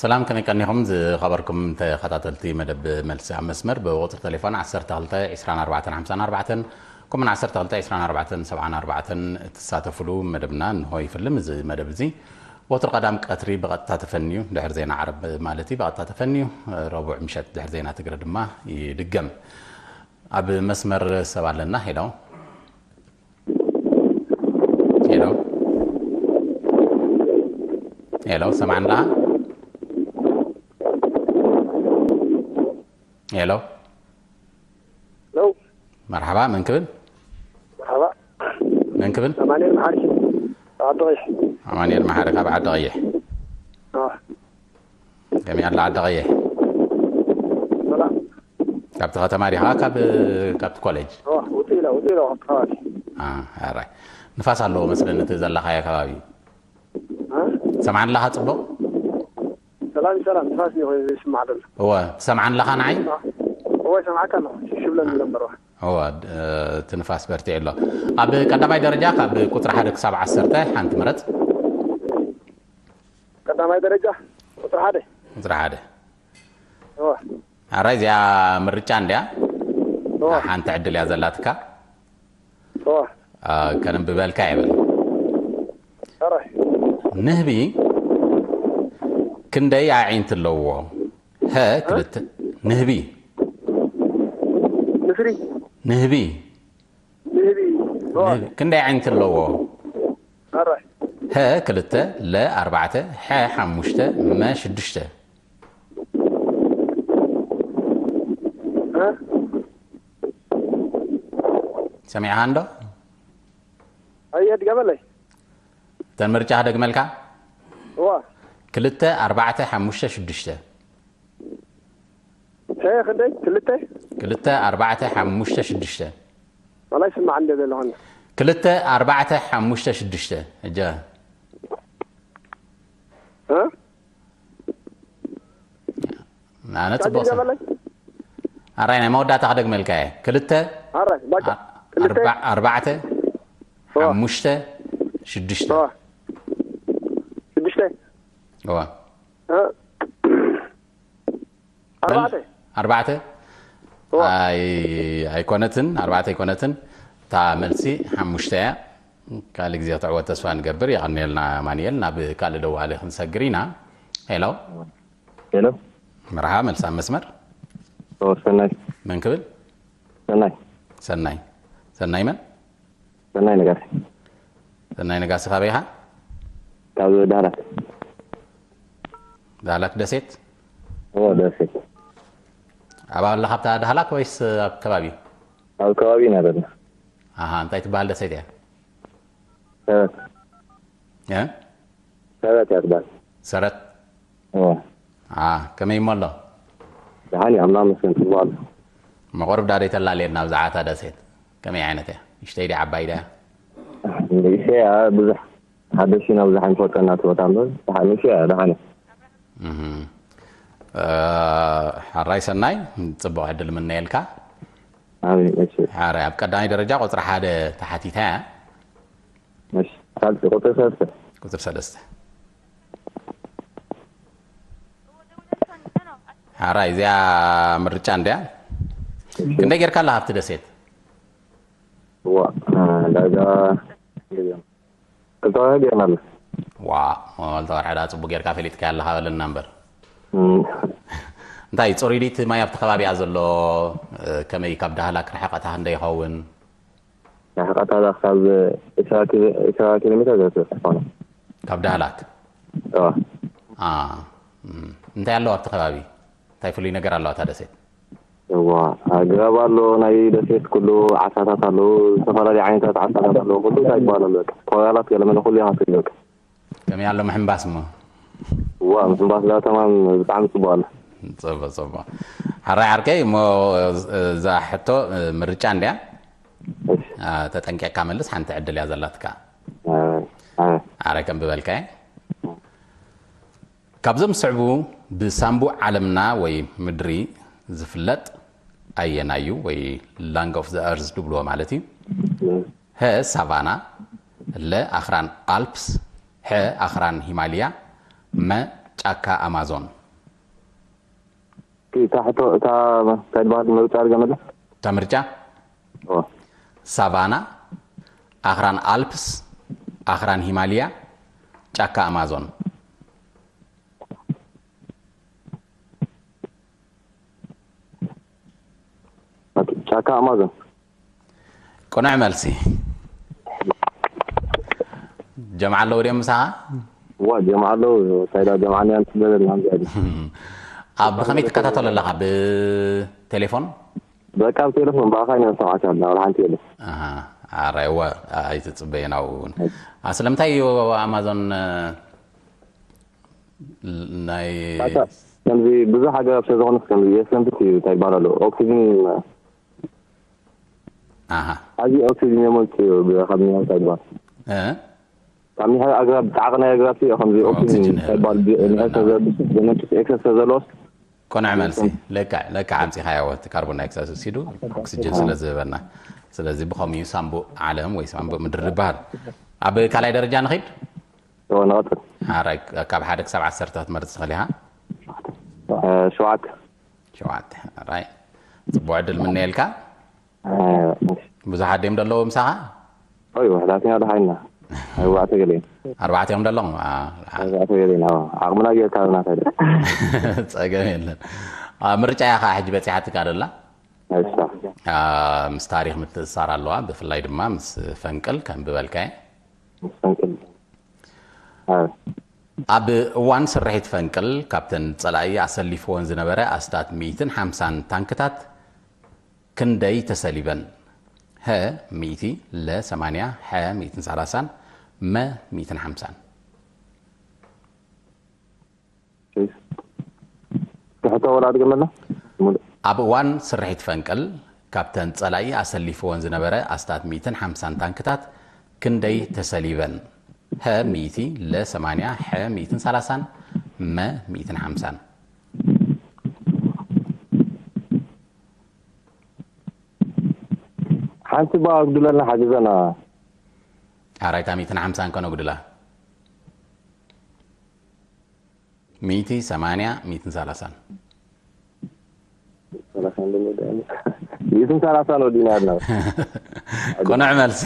ሰላም፣ ከመይ ቀኒኹም ዝኸበርኩም ተኸታተልቲ መደብ መልሲ ኣብ መስመር? ብቁጽሪ ቴሌፎን ዓሰርተ ክልተ ዕስራን ኣርባዕተን ሓምሳን ኣርባዕተን፣ ከምኡውን ዓሰርተ ክልተ ዕስራን ኣርባዕተን ሰብዓን ኣርባዕተን እትሳተፉሉ መደብና እንሆ ይፍልም። እዚ መደብ እዚ ወትሩ ቀዳም ቀትሪ ብቐጥታ ተፈንዩ፣ ድሕሪ ዜና ዓረብ ማለት እዩ፣ ብቐጥታ ተፈንዩ፣ ረቡዕ ምሸት ድሕሪ ዜና ትግረ ድማ ይድገም። ኣብ መስመር ሰብ ኣለና። ሄሎ፣ ሄሎ፣ ሄሎ፣ ሰማዕና? ሄሎ፣ ሄሎ። መርሓባ፣ መን ክብል? መርሓባ። መን ክብል? ኣማኑኤል መሓሪ። ዓዲ ቀይሕ። ኣማኑኤል መሓሪ ካብ ዓዲ ቀይሕ። ኣዎ። ከመይ ኣላ ዓዲ ቀይሕ? ሰላም። ካብቲ ከተማ ዲኻ? ካብ፣ ካብቲ ኮሌጅ? ኣዎ፣ ውፅእ ኢለ፣ ውፅእ ኢለ ካብቲ ከባቢ። አ፣ ኣራይ። ንፋስ ኣለዎ መስለኒ እቲ ዘለኻዮ ከባቢ። እ? ሰምዓኒ ኣለኻ ጽቡቕ? ሰላም፣ ሰላም። ንፋስ እዩ ዝስማዕ ዘሎ። እወ፣ ትሰምዓኒ ኣለኻ ንዓይ? እወ፣ ይሰምዓካ ኣለኹ። ሽብለኒ ኣሎ እምበር። እወ፣ ድ-፣ እቲ ንፋስ በርቲዑ ኣሎ። ኣብ ቀዳማይ ደረጃ ካብ ቁጽሪ ሓደ ክሳብ ዓሰርተ ሓንቲ ምረጽ። ቀዳማይ ደረጃ ቁጽሪ ሓደ። ቁጽሪ ሓደ። እወ። ኣራይ፣ እዚኣ ምርጫ እንድያ። እወ። ሓንቲ ዕድል እያ ዘላትካ። እወ። አ፣ ከነንብበልካ ይብል። ኣራይ። ንህቢ ክንደይ ኣዒንቲ ኣለዎ? ሀ፣ እ? ክልተ። ንህቢ። ንስሪ። ንህቢ። ንህቢ። እወ። ንህቢ ክንደይ ኣዒንቲ ኣለዎ? ኣራይ። ሀ ክልተ፣ ለ ኣርባዕተ፣ ሐ ሓሙሽተ፣ መ ሽዱሽተ። እ? ሰሚዕኻ እንዶ? ኣየ፣ ድገመለይ። እተን ምርጫ ክደግመልካ? እዋ። ክልተ፣ ኣርባዕተ፣ ሓሙሽተ፣ ሽዱሽተ። ሄ፣ ክንደይ? ክልተ? ክልተ፣ ኣርባዕተ፣ ሓሙሽተ፣ ሽዱሽተ። ዋላ ይስማዕ እንደ ዘለኹ። ክልተ፣ ኣርባዕተ፣ ሓሙሽተ፣ ሽዱሽተ። እጃ። እ? ኣነ ጽቡቕ ሰብ። ኣራይ፣ ናይ መወዳእታ ክደግመልካ እየ። ክልተ፣ ኣራይ፣ ባቃ። ኣ-፣ ክልተ? ኣርባ-፣ ኣርባዕተ፣ እዋ። ሓሙሽተ፣ ሽዱሽተ። እዋ። ሽዱሽተ? እዋ። እ? ኣርባዕተ? ኣርባዕተ? እዋ። ኣይ-፣ ኣይኮነትን፣ ኣርባዕተ ኣይኮነትን። እታ መልሲ ሓሙሽተ እያ። ካልእ ግዜ ክትዕወት ተስፋ ንገብር። የቐንየልና ኣማኑኤል። ናብ ካልእ ደዋሊ ክንሰግር ኢና። ሄሎ። ሄሎ። መርሓባ፣ መልሲ ኣብ መስመር። ኦ፣ ሰናይ። መን ክብል? ሰናይ። ሰናይ። ሰናይ መን? ሰናይ ነጋሲ። ሰናይ ነጋሲ፣ ካበይ ኢኻ? ካብ ዳህላክ። ዳህላክ ደሴት? ኦ፣ ደሴት። ኣብ ኣለኻ ኣብታ ዳህላክ ወይስ ኣብ ከባቢ? ኣብ ከባቢ ኢና ዘለና። ኣሃ፣ እንታይ ትበሃል ደሴት እያ? ሰበት። እ? ሰበት እያ ትበሃል። ሰረት? ኦ። ኣ፣ ከመይ እሞ ኣሎ? ደሓን እዩ፣ ኣምላኽ ይመስገን፣ ጽቡቕ ኣሎ። መቑርብ ዳደይ ተላልየና ብዛዕባ እታ ደሴት። ከመይ ዓይነት እያ? ንእሽተይ ድያ፣ ዓባይ ድያ? ንእሽተይ እያ፣ ብዙሕ ሓደሽቲ ኢና ብዙሕ ኣይንፈልጦን ናቱ ቦታ እምበር፣ ደሓን፣ ንእሽተይ እያ፣ ደሓን እያ። እህ። እ፣ ሕራይ ሰናይ፣ ጽቡቕ ዕድል ምነየልካ። ኣሜን፣ እሺ። ሕራይ፣ ኣብ ቀዳማይ ደረጃ ቁጽሪ ሓደ ተሓቲታ እያ። እሺ፣ ካልእ ቁጽሪ ሰለስተ። ቁጽሪ ሰለስተ። ሓራይ፣ እዚኣ ምርጫ እንድያ። ክንደይ ጌርካ ኣለኻ ኣብቲ ደሴት? ዋ፣ ዳጋ ክልተ ወርሒ ጌርና ኣሎ። ዋ፣ ክልተ ወርሒ ደኣ ጽቡቅ ጌርካ ፈሊጥካ ኣለኻ በለና እምበር። እም። እንታይ፣ ጽሩይ ድዩ እቲ ማይ ኣብቲ ከባቢኣ ዘሎ? ከመይ፣ ካብ ዳህላክ ርሕቐታ ክንደይ ይኸውን? ርሕቐታ ካብ ዕስራ ኪሎ፣ ዕስራ ኪሎ ሜትር ዘትበጽሕ ትኾን። ካብ ዳህላክ? እዋ። አ፣ እም። እንታይ ኣለዋ ኣብቲ ከባቢ? እንታይ ፍሉይ ነገር ኣለዋ እታ ደሴት? እዋ፣ ኣግራብ ኣሎ፣ ናይ ደሴት ኩሉ ዓሳታት ኣለዉ፣ ዝተፈላለዩ ዓይነታት ዓሳታት ኣለዉ፣ ኩሉ እንታይ ይበሃል ኣሎ፣ በቃ። ኮራላት ገለ መለ ኩሉ ኢኻ ትርኢ በቃ። ከመይ ኣሎ ምሕንባስ እሞ? እዋ፣ ምሕንባስ ዳ ተማም ብጣዕሚ ጽቡቕ ኣሎ። ጽቡቕ፣ ጽቡቕ። ሓራይ ዓርከይ፣ እሞ እዛ ሕቶ ምርጫ እንድያ? እሺ። አ፣ ተጠንቂቕካ መልስ፣ ሓንቲ ዕድል እያ ዘላትካ። አ፣ አ። ኣረ፣ ከም ብበልካየ። ካብዞም ዝስዕቡ ብሳንቡእ ዓለምና ወይ ምድሪ ዝፍለጥ ኣየናዩ ወይ Lung of the Earth ዝብልዎ ማለት እዩ? እ። ሀ ሳቫና፣ ለ ኣኽራን ኣልፕስ፣ ሐ ኣኽራን ሂማልያ፣ መ ጫካ ኣማዞን? እታ ሕቶ እታ እንታይ ድበሃል ምርጫ ድገመለ? እታ ምርጫ ኦ፣ ሳቫና፣ ኣኽራን ኣልፕስ፣ ኣኽራን ሂማልያ፣ ጫካ ኣማዞን። ኦኬ፣ ጫካ ኣማዞን። ቅኑዕ መልሲ። ጀምዓ ኣለዉ ድዮም ምሳኻ? ዋ፣ ጀምዓ ኣለዉ። እንታይ ዳ ጀምዓ እኒኣ ንፅበ ዘለና እዚኣ። ኣብ ብኸመይ ትከታተሎ ኣለኻ? ብቴሌፎን? በቃ ብቴሌፎን ብኣኻ ኢና ንሰምዓካ ኣለና፣ ወላ ሓንቲ የለን። ኣሃ፣ ኣራይ፣ እወ፣ ኣይትፅበየን ኣብኡ እውን። ኣ፣ ስለምንታይ እዩ ኣማዞን፣ እ፣ ናይ ባታ፣ ከምዚ ብዙሕ ሃገራት ስለ ዝኾነት ከምዚ የሰንብት እዩ እንታይ ይባሃል ኣሎ፣ ኦክሲጅን ኣሃ፣ ኣዝዩ ኦክሲጅን የመልጥ እዩ ብ-፣ ካብ ኒሆ እንታይ ይባሃል፣ እ? ካብ ኒሆ ኣግራብ ጣዕቕ ናይ ኣግራብ እዩ ከምዚ ኦክሲጅን ኦክሲጅን እንታይ ይባሃል ብ-፣ ንሄ የመልጥ። ስለዘ-፣ ብነጭ ኤክሰስ ስለዘለዎስ ቅኑዕ መልሲ። ለክዕ፣ ለክዕ ኣምጺኻዮ፣ እቲ ካርቦን ዳይኦክሳይድ ወሲዱ ኦክሲጅን ስለ ዝህበና። ስለዚ ብኸምኡ ሳምቡእ ዓለም ወይ ሳምቡእ ምድሪ ይበሃል። ኣብ ካልኣይ ደረጃ ንኺድ። እወ፣ ንቐጽል። ኣራይ፣ ካብ ሓደ ክሳብ ዓሰርተ ክትመርጽ ትኽእል ኢኻ። እ፣ ሸውዓተ። ሸውዓተ። ኣራይ፣ ጽቡቕ ዕድል ምነየልካ። እ፣ ብዙሓት ድዮም ዘለዉ ምሳኻ? ኦይ፣ ውሕዳት ኢና ደሓና። ኣርባዕተ ገለ ኢና። ኣርባዕተ እዮም ዘለኹም? ኣ፣ ኣ፣ ኣርባዕተ ገለ ኢና። ኣዎ። ዓቕምና ጌርካ ናታ ኢለ። ጸገም የለን። ኣ፣ ምርጫ እያ ኸዓ ሕጂ በጺሓትካ ደላ። እሳ። ኣ፣ ምስ ታሪኽ ምትእስሳር ኣለዋ፣ ብፍላይ ድማ ምስ ፈንቅል ከም ዝበልካየ። ፈንቅል። ኣዎ። ኣብ እዋን ስርሒት ፈንቅል ካብተን ጸላኢ ኣሰሊፍወን ዝነበረ ኣስታት ሚእትን ሓምሳን ታንክታት ክንደይ ተሰሊበን? ሀ ሚእቲ፣ ለ ሰማንያ፣ ሐ ሚእትን ሰላሳን፣ መ ሚእትን ሓምሳን። ትሕቶ ወላ ድገመላ? ሙሉእ። ኣብ እዋን ስርሒት ፈንቅል ካብተን ጸላኢ ኣሰሊፍወን ዝነበረ ኣስታት ሚእትን ሓምሳን ታንክታት ክንደይ ተሰሊበን? ሀ ሚእቲ፣ ለ ሰማንያ፣ ሐ ሚእትን ሰላሳን፣ መ ሚእትን ሓምሳን። ሓንቲ ባ ኣጉድለልና ሓግዘና። ኣራይታ ሚእትን ሓምሳን ከነጉድላ። ሚእቲ፣ ሰማንያ፣ ሚእትን ሰላሳን። ሚእትን ሰላሳን ወዲና ያድና። ቅኑዕ መልሲ።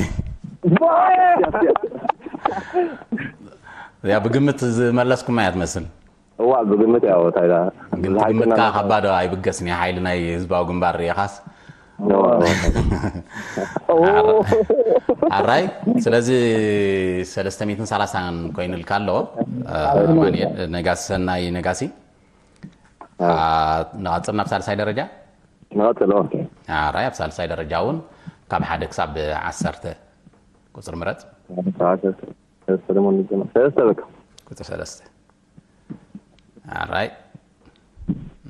ያ ብግምት ዝመለስኩም እያ ትመስል። እዋ ብግምት ያው ታይላ። ግን ግምትካ ካብ ባዶ ኣይብገስን እዩ። ሓይሊ ናይ ህዝባዊ ግንባር ርኢኻስ። ኣራይ፣ ስለዚ ሰለስተ ሚእትን ሰላሳን ኮይኑልካ ኣሎ። ኣማኑኤል ነጋሲ፣ ሰናይ ነጋሲ። ኣ፣ ንቐጽል ናብ ሳልሳይ ደረጃ። ንቐጽል፣ ኦ። ኣራይ፣ ኣብ ሳልሳይ ደረጃ እውን ካብ ሓደ ክሳብ ዓሰርተ ቁጽሪ ምረጽ። ሰለስተ፣ ሰለስተ በቃ። ቁጽሪ ሰለስተ። ኣራይ።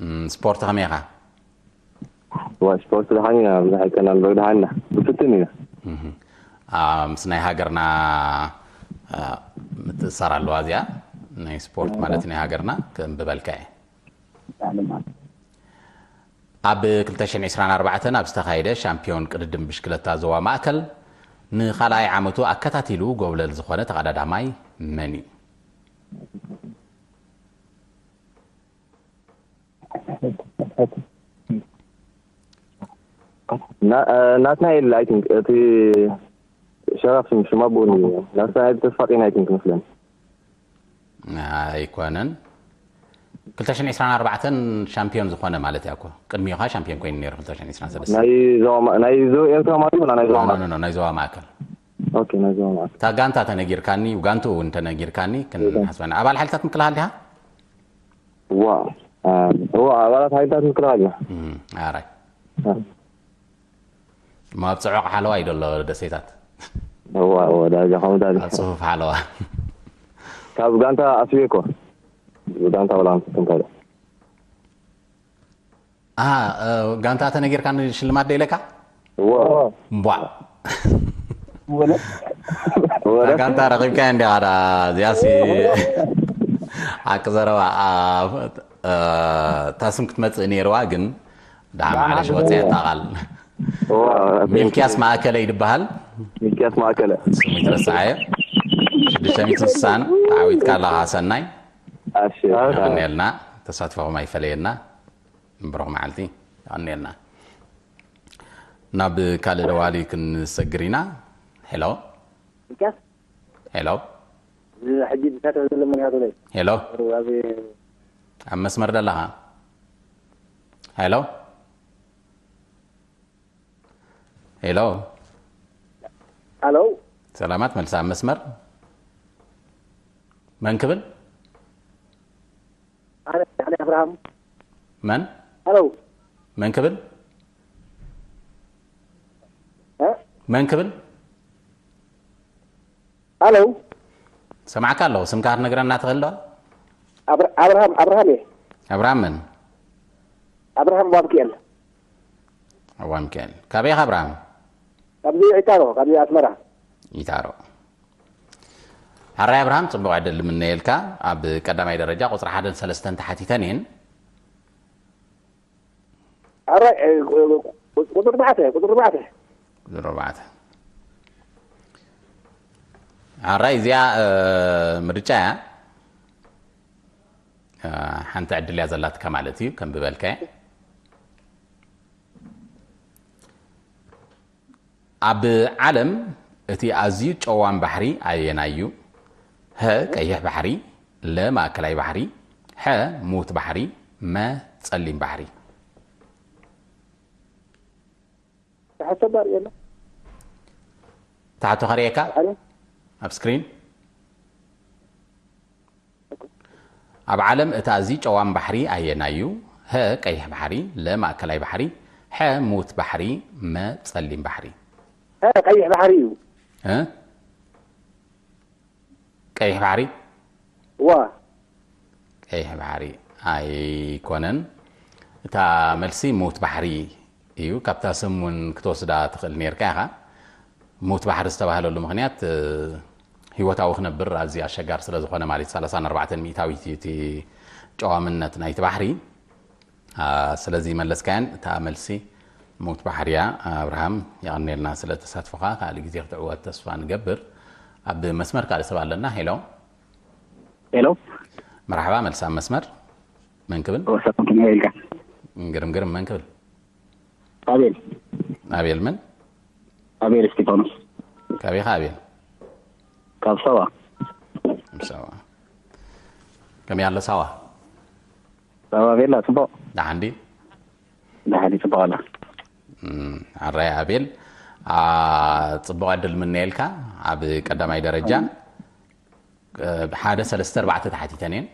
እም፣ ስፖርት ከመይ ኢኻ? ዋ፣ ስፖርት ደሓን ኢና፣ ብዙሕ ኣይከናን፣ በግ ደሓን ኢና። ብፍትን ኢና። እህ። ኣ፣ ምስ ናይ ሃገርና፣ ኣ፣ ምትእሳር ኣለዋ እዚኣ። ናይ ስፖርት ማለት ናይ ሃገርና ከም ብበልካ እየ። ኣብ ክልተ ሽሕን ዕስራን ኣርባዕተን ኣብ ዝተኻየደ ሻምፒዮን ቅድድም ብሽክለታ ዞባ ማእከል ንኻልኣይ ዓመቱ ኣከታቲሉ ጎብለል ዝኾነ ተቐዳዳማይ መን እዩ? ና-፣ እ፣ ናትናኤል፣ I think፣ እቲ ሸራፍ ሽም፣ ሽማ ብኡን እዩ። ናትናኤል ተስፋ ጤና፣ I think፣ መስለኒ። ኣይኮነን። ክልተ ሽሕን ዕስራን ኣርባዕተን ሻምፒዮን ዝኾነ ማለት እያ እኮ። ቅድሚኡ ኸዓ ሻምፒዮን ኮይኑ ነይሩ ክልተ ሽሕን ዕስራን ሰለስተን። ናይ ዞባ ማ-፣ ናይ ዞባ ኤርትራ ማለት ነው፣ ናይ ዞባ ኖ፣ ኖ፣ ማእከል። ኖ፣ ናይ ዞባ ማእከል። ኦኬ፣ ናይ ዞባ ማእከል። እታ ጋንታ ተነጊርካኒ፣ ጋንትኡ እውን ተነጊርካኒ፣ ክንሓስበና። ኣባል ሓይልታት ምክልኻል ዲኻ? ዋ፣ አ፣ ዋ፣ ኣባላት ሓይልታት ምክልኻል ኢና። እም፣ ኣራይ። አ። እሞ ኣብ ጽዑቕ ሓለዋ እዩ ዘሎ ደሴታት። እዋ፣ እዋ፣ ዳርጋ ከምኡ ዳርጋ። ኣብ ጽፉፍ ሓለዋ። ካብ ጋንታ ኣስቤ እኮ። ጋንታ ወላ እንታይ እንታይ። ኣሃ፣ እ፣ ጋንታ ተነጊርካ ንሽልማት ዶ ኢለካ? እዋ። እምቧ። ወለ-፣ ወለ-፣ ጋንታ ረኺብካያ እንዲኻ ደኣ፣ እዚኣሲ ሓቂ ዘረባ፣ ኣ፣ እ፣ እታ ስም ክትመጽእ ነይርዋ፣ ግን ደሓን ማዕለሽ ወጽያ እታ ቃል። እዋ፣ ሚልክያስ ማእከለ ይድበሃል። ሚልክያስ ማእከለ። ስሙ ይትረስዓዮ። ሽዱሽተ ሚእትን ስሳን ተዓዊትካ ኣለኻ፣ ሰናይ። እሺ። የቐንየልና፣ ተሳትፎኹም ኣይፈለየና። ብሩኽ መዓልቲ። የቐንየልና። ናብ ካልእ ደዋሊ ክንሰግር ኢና። ሄሎ። ሚኪያስ? ሄሎ። እዚ ሕጂ ዝሳተፍ ዘሎ መን እዩ? ኣቶ ናይ? ሄሎ። ኣብ ኣብ መስመር ደለኻ? ሄሎ። ሄሎ። ሃሎ። ሰላማት፣ መልሳ ኣብ መስመር። መን ክብል? ኣነ፣ ኣነ ኣብርሃም። መን? ሃሎ። መን ክብል? እ? መን ክብል? ሃሎ። ሰማዕካ ኣለኹ። ስምካ ክትነግረና ትኽእል ዶ? ኣብር-፣ ኣብርሃም፣ ኣብርሃም እየ። ኣብርሃም መን? ኣብርሃም ዋብክኤል። ኣዋ ሚካኤል። ካበይ ኢኻ ኣብርሃም? ካብዚ ዒታሮ፣ ካብዚ ኣስመራ። ዒታሮ። ሕራይ ኣብርሃም፣ ጽቡቕ ዕድል ንምነየልካ። ኣብ ቀዳማይ ደረጃ ቁጽሪ ሓደን ሰለስተን ተሓቲተን እየን። ሕራይ፣ እ፣ ቁ-፣ ቁ-፣ ቁጽሪ ኣርባዕተ፣ ቁጽሪ ኣርባዕተ። ቁጽሪ ኣርባዕተ። ሕራይ፣ እዚኣ፣ እ፣ ምርጫ እያ። እ፣ ሓንቲ ዕድል እያ ዘላትካ ማለት እዩ፣ ከም ብበልካየ። ኣብ ዓለም እቲ ኣዝዩ ጨዋም ባሕሪ ኣየናይ እዩ? ሀ፣ ቀይሕ ባሕሪ፣ ለ፣ ማእከላይ ባሕሪ፣ ሐ፣ ሙት ባሕሪ፣ መ፣ ጸሊም ባሕሪ። ሕቶ ባር የለ። ትሓቶ ከርእየካ? ኣነ? ኣብ ስክሪን። ኣብ ዓለም እቲ ኣዝዩ ጨዋም ባሕሪ ኣየናይ እዩ? ሀ፣ ቀይሕ ባሕሪ፣ ለ፣ ማእከላይ ባሕሪ፣ ሐ፣ ሙት ባሕሪ፣ መ፣ ጸሊም ባሕሪ። ሀ፣ ቀይሕ ባሕሪ እዩ። እ? ቀይሕ ባሕሪ? ዋ። ቀይሕ ባሕሪ ኣይኮነን። እታ መልሲ ሙት ባሕሪ እዩ። ካብታ ስም እውን ክትወስዳ ትኽእል ነርካ ኢኻ። ሙት ባሕሪ ዝተባህለሉ ምኽንያት፣ እ፣ ህይወታዊ ክነብር ኣዝዩ ኣሸጋሪ ስለ ዝኾነ ማለት እዩ። ሰላሳን ኣርባዕተን ሚእታዊት እዩ እቲ ጨዋምነት ናይቲ ባሕሪ። አ፣ ስለዚ መለስካያን፣ እታ መልሲ ሙት ባሕሪ እያ። ኣብርሃም፣ የቐንየልና ስለ ተሳትፎኻ። ካልእ ግዜ ክትዕወት ተስፋ ንገብር። ኣብ መስመር ካልእ ሰብ ኣለና። ሄሎ። ሄሎ። መርሓባ፣ መልሲ ኣብ መስመር። መን ክብል? ወሰኹም ከመይ ኢልካ? ግርም፣ ግርም። መን ክብል? ኣቤል። ኣቤል ምን? ኣቤል እስጢፋኖስ። ካበይ ኢኻ ኣቤል? ካብ ሳዋ። ካብ ሳዋ። ከመይ ኣሎ ሳዋ? ሳዋ ቤላ ጽቡቕ። ደሓን ድዩ? ደሓን እዩ፣ ጽቡቕ ኣላ። እም፣ ኣራይ ኣቤል፣ አ፣ ጽቡቕ ዕድል ምነየልካ። ኣብ ቀዳማይ ደረጃ፣ እ፣ ሓደ ሰለስተ ኣርባዕተ ተሓቲተን እየን።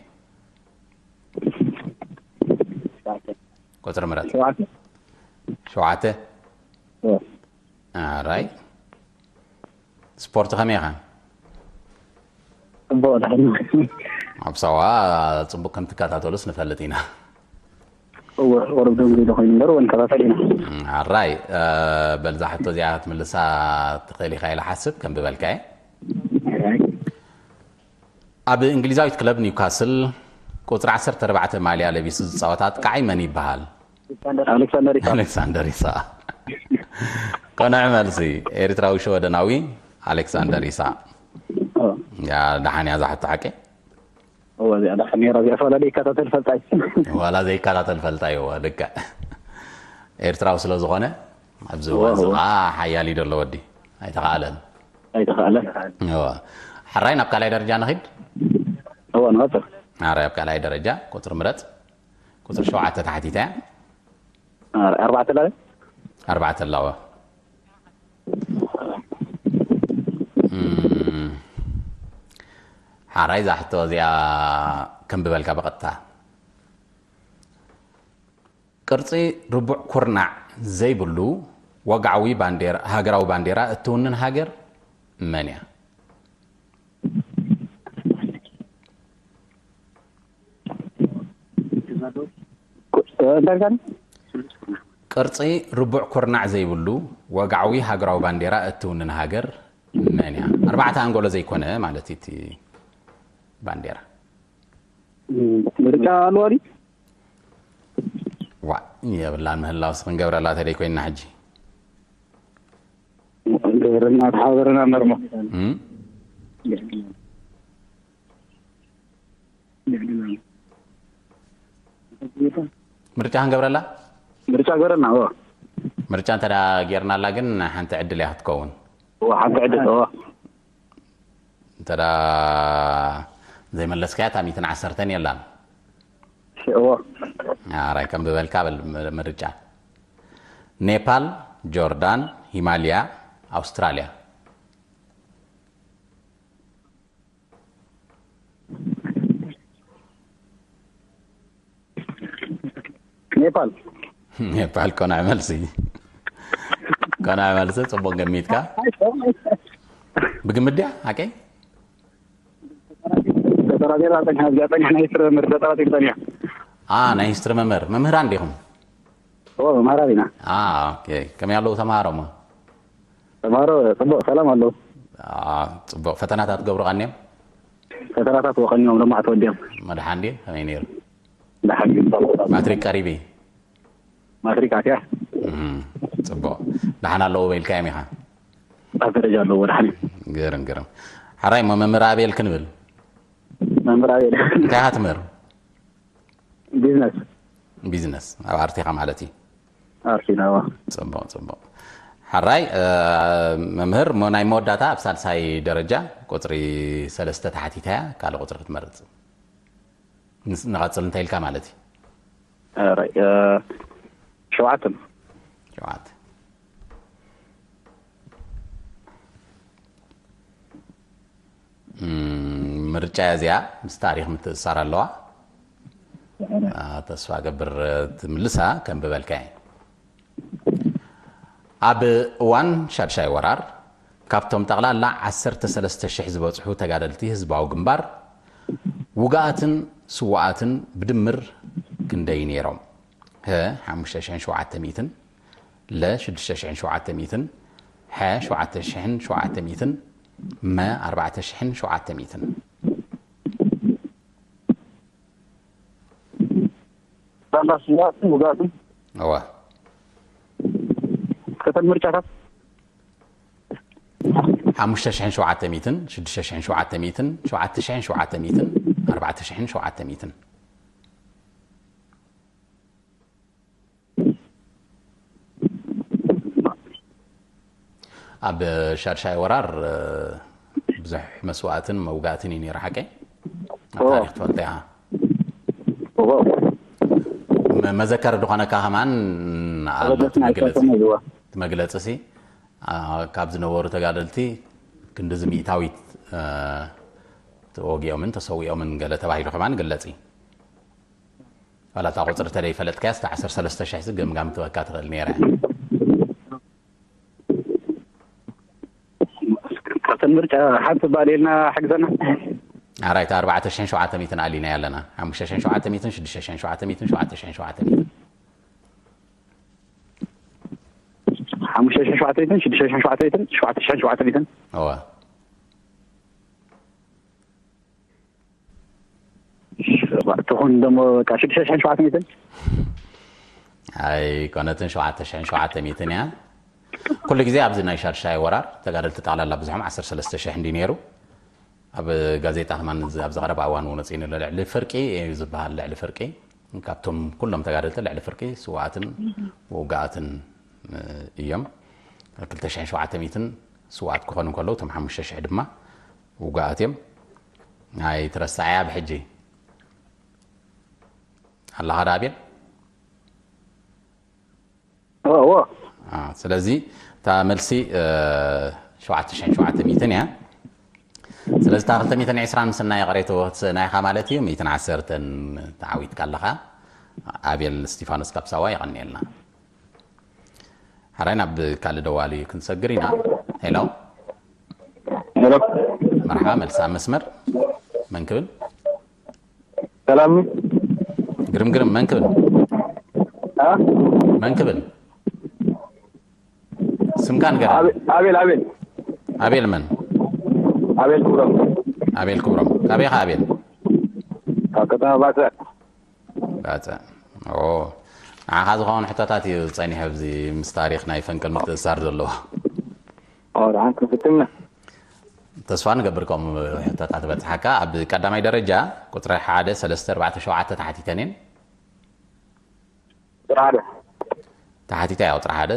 ቁጽሪ ምረጽ። ሸውዓተ። ሸውዓተ? እ። ኣራይ። ስፖርት ከመይ ኢኻ? ጽቡቕ፣ ደሓን። ኣብ ሳዋ ጽቡቕ ከም ትከታተሉስ ንፈልጥ ኢና። እወ፣ ቁሩብ ደንጉዩ ዶ ኮይኑ እምበር፣ እወ፣ ንከታተል ኢና። እም፣ ኣራይ፣ እ፣ በል እዛ ሕቶ እዚኣ ክትምልሳ ትኽእል ኢኻ ኢለ ሓስብ፣ ከም ብበልካ እየ። ኣራይ። ኣብ እንግሊዛዊት ክለብ ኒውካስል ቁጽሪ ዓሰርተ ኣርባዕተ ማልያ ለቢሱ ዝጻወት ኣጥቃዓይ መን ይበሃል? ኣሌክሳንደር ኢሳቕ። ኣሌክሳንደር ኢሳቕ። ቅኑዕ መልሲ። ኤርትራዊ ሽወደናዊ ኣሌክሳንደር ኢሳቕ። ኦ። ያ፣ ደሓን እያ እዛ ሕቶ ሓቂ? እወ፣ እዚኣ ደሓን ነይራ፣ እዚኣ ዋላ ዘይከታተል ፈልጣይ። ዋላ ዘይከታተል ፈልጣይ፣ እወ፣ ልክዕ። ኤርትራዊ ስለ ዝኾነ፣ ኣብዚ እወ፣ እዋን እዚ እወ። ኸዓ ሓያል እዩ ዘሎ ወዲ። ኣይተኻእለን። ኣይተኻእለን። እወ። ሕራይ ናብ ካልኣይ ደረጃ ንኺድ? እወ፣ ንቐጽል። ሕራይ ኣብ ካልኣይ ደረጃ፣ ቁጽሪ ምረጽ። ቁጽሪ ሸውዓተ ተሓቲታ እያ። ኣር-፣ ኣርባዕተ ኣላ? ኣርባዕተ ኣላዋ። እም፣ ሓራይ እዛ ሕቶ እዚኣ ከንብበልካ ብቐጥታ። ቅርጺ ርቡዕ ኩርናዕ ዘይብሉ ወግዓዊ ባንዴራ፣ ሃገራዊ ባንዴራ እትውንን ሃገር መን እያ? ቁ-፣ እ፣ እንታይ ኢልካኒ? ቅርጺ ርቡዕ ኩርናዕ ዘይብሉ ወግዓዊ ሃገራዊ ባንዴራ እትውንን ሃገር መን እያ? ኣርባዕተ ኣንጎሎ ዘይኮነ ማለት እዩ እቲ ባንዴራ። እ፣ ምርጫ ኣለዎ ድዩ? ዋእ፣ የብላን ምህላውስ ክንገብረላ ተደይ ኮይንና ሕጂ። ግብርና ተሓባበረና እምበር እሞ። እም? ምርጫ ክንገብረላ? ምርጫ ገረና። ምርጫ እንተ ጌርናላ ግን ሓንቲ ዕድል እያ ክትከውን። ሓንቲ ዕድል። እንተ ዘይመለስካያ እታ ሚእትን ዓሰርተን የላን። ኣራይ ከም ዝበልካ በል። ምርጫ ኔፓል፣ ጆርዳን፣ ሂማልያ፣ ኣውስትራልያ። ኔፓል። ኔፓል። ኮናዕ መልሲ። ኮናዕ መልሲ። ጽቡቅ ገሚትካ። ብግምት ድያ ሓቀይ? ተጠራጢራ ጸኒሓ፣ እዚኣ ጸኒሓ ናይ ሂስትሪ መምህር ተጠራጢሩ ጸኒሓ። አ ናይ ሂስትሪ መምህር። መምህራን ዲኹም? ኦ መምህራን ኢና። አ ኦኬ። ከመይ ኣለዉ ተማሃሮሞ? ተማሃሮ ጽቡቕ ሰላም ኣለዉ። ጽቡቕ። ፈተናታት ገብሩ ቀንዮም? ፈተናታት ወቐንዮም ሎማዕቲ ወዲኦም። መድሓን ድዩ? ከመይ ነይሩ? ደሓን እዩ። ማትሪክ ቀሪቢ? ማትሪክ ኣትያ። ጽቡቕ። ደሓን ኣለዉ በይልካዮም ኢኻ? ኣብ ደረጃ ኣለዎ ደሓን እዩ። ግርም ግርም። ሓራይ እሞ መምህር ኣቤል ክንብል? መምህር ኣቤል እንታይ ኢኻ ትምህር? ቢዝነስ። ቢዝነስ ኣብ ኣርቲኻ ማለት እዩ። ኣርቲና። ጽቡቕ ጽቡቕ። ሓራይ መምህር፣ ናይ መወዳእታ ኣብ ሳልሳይ ደረጃ ቁፅሪ ሰለስተ ተሓቲታ እያ። ካልእ ቁፅሪ ክትመርፅ ንቐፅል እንታይ ኢልካ ማለት እዩ? ሸውዓተ። ሸውዓተ። ምርጫ እዚኣ ምስ ታሪኽ ምትእሳር ኣለዋ። ተስፋ ገብር ትምልሳ ከንብበልካ እየ። ኣብ እዋን ሻድሻይ ወራር ካብቶም ጠቕላላ ዓሰርተ ሰለስተ ሽሕ ዝበጽሑ ተጋደልቲ ህዝባዊ ግንባር ውጉኣትን ስዉኣትን ብድምር ክንደይ ነይሮም? ሀ ሓሙሽተ ሽሕን ሸውዓተ ሚእትን፣ ለ ሽዱሽተ ሽሕን ሸውዓተ ሚእትን፣ ሐ ሸውዓተ ሽሕን ሸውዓተ ሚእትን፣ መ ኣርባዕተ ሽሕን ሸውዓተ ሚእትን። ጠቕላላ ስዉኣትን ውጉኣትን። እወ። ከተን ምርጫታት። ሓሙሽተ ሽሕን ሸውዓተ ሚእትን፣ ሽዱሽተ ሽሕን ሸውዓተ ሚእትን፣ ሸውዓተ ሽሕን ሸውዓተ ሚእትን፣ ኣርባዕተ ሽሕን ሸውዓተ ሚእትን። ኣብ ሻድሻይ ወራር ብዙሕ መስዋእትን መውጋእትን እዩ ነይሩ፣ ሓቀይ? ኣብ ታሪኽ ትፈልጦ ኢኻ። መዘከር ዝኾነካ ከማን ኣሎ። እቲ መግለጺ ሲ ካብ ዝነበሩ ተጋደልቲ ክንድዚ ሚእታዊት ተወጊኦምን ተሰዊኦምን ገለ ተባሂሉ ከማን ግለጺ። ዋላ እታ ቁፅሪ ተደይፈለጥካያ እስከ ዓሰርተ ሰለስተ ሽሕ ሲ ገምጋም ትበካ ትኽእል ነይራ። ካብተን ምርጫ ሓንቲ ባል ኢልና ሓግዘና። ኣራይታ ኣርባዕተ ሽሕን ሸውዓተ ሚእትን ኣሊና ኣለና። ሓሙሽተ ሽሕን ሸውዓተ ሚእትን፣ ሽዱሽተ ሽሕን ሸውዓተ ሚእትን፣ ሸውዓተ ሽሕን ሸውዓተ ሚእትን። ሓሙሽተ ሽሕን ሸውዓተ ሚእትን፣ ሽዱሽተ ሽሕን ሸውዓተ ሚእትን፣ ሸውዓተ ሽሕን ሸውዓተ ሚእትን። እወ። ትኹን ደሞ በቃ ሽዱሽተ ሽሕን ሸውዓተ ሚእትን። ኣይኮነትን፣ ሸውዓተ ሽሕን ሸውዓተ ሚእትን እያ። ኩሉ ግዜ ኣብዚ ናይ ሻድሻይ ወራር ተጋደልቲ ጠቕላላ ብዙሖም ዓሰርተ ሰለስተ ሽሕ እንዲ ነይሩ። ኣብ ጋዜጣ ከማን ኣብዚ ቀረባ እዋን እውን ወፂእኒ ኣሎ። ልዕሊ ፍርቂ እዩ ዝበሃል፣ ልዕሊ ፍርቂ ካብቶም ኩሎም ተጋደልቲ ልዕሊ ፍርቂ ስውኣትን ውጉኣትን እዮም። ክልተ ሽሕን ሸውዓተ ሚእትን ስውኣት ክኾኑ እንከለዉ እቶም ሓሙሽተ ሽሕ ድማ ውጉኣት እዮም። ኣይትረሳዕያ ብሕጂ። ኣለኻ ዶ ኣቤል? እዎ። ስለዚ እታ መልሲ ሸውዓተ ሽሕን ሸውዓተ ሚእትን እያ። ስለዚ እታ ክልተ ሚእትን ዕስራን ምስናይ የቕሬቶ ክትስእና ኢኻ ማለት እዩ። ሚእትን ዓሰርተን ተዓዊትካ ኣለኻ። ኣቤል እስቲፋኖስ ካብ ሳዋ የቐንየልና። ሓራይ ናብ ካልእ ደዋሊ ክንሰግር ኢና። ሄሎ። ሄሎ። መርሓባ፣ መልሲ ኣብ መስመር። መን ክብል? ሰላም። ግርም ግርም፣ መን ክብል? አ? መን ክብል? ስምካ ንገር። ኣቤ-፣ ኣቤል፣ ኣቤል። ኣቤል መን? ኣቤል ክብሮም። ኣቤል ክብሮም። ካበይ ኢኻ ኣቤል? ካብ ከተማ ባጽዕ። ባጽዕ። ኦ። ንዓኻ ዝኸውን ሕቶታት እዩ ጸኒሑ ኣብዚ ምስ ታሪኽ ናይ ፈንቅል ምትእሳር ዘለዎ። ኦ፣ ደሓን ክንፍትን ኢና። ተስፋ ንገብር ከምኡ ሕቶታት በጽሓካ። ኣብ ቀዳማይ ደረጃ ቁጽሪ ሓደ፣ ሰለስተ፣ ኣርባዕተ፣ ሸውዓተ ተሓቲተን እየን። ጥራደ ተሓቲታ ያው ጥሪ ሓደ።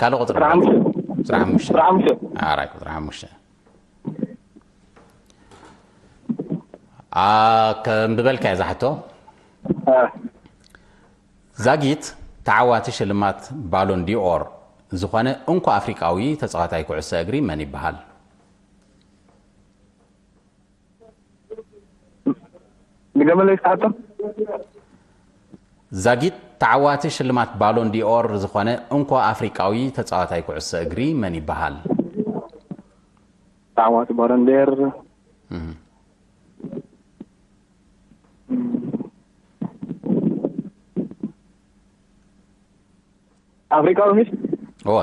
ካልእ ቁጽሪ ጥሪ ሓሙሽተ። ቁጽሪ ሓሙሽተ። ጥሪ ሓሙሽተ። ኣራይ ቁጽሪ ሓሙሽተ። ኣ፣ ከም ብበልካ እያ ዝሓቶ። እ፣ ዛጊት ተዓዋቲ ሽልማት ባሎን ዲኦር ዝኾነ እንኮ ኣፍሪቃዊ ተጻዋታይ ኩዕሶ እግሪ መን ይበሃል? ድገመለይ እስኪ ሓቶ። ዛጊት ተዓዋቲ ሽልማት ባሎን ዲኦር ዝኾነ እንኮ ኣፍሪቃዊ ተጻዋታይ ኩዕሶ እግሪ መን ይበሃል? ተዓዋቲ ባሎን ዲኦር። እህ። ኣፍሪቃዊ ሚስ እዋ።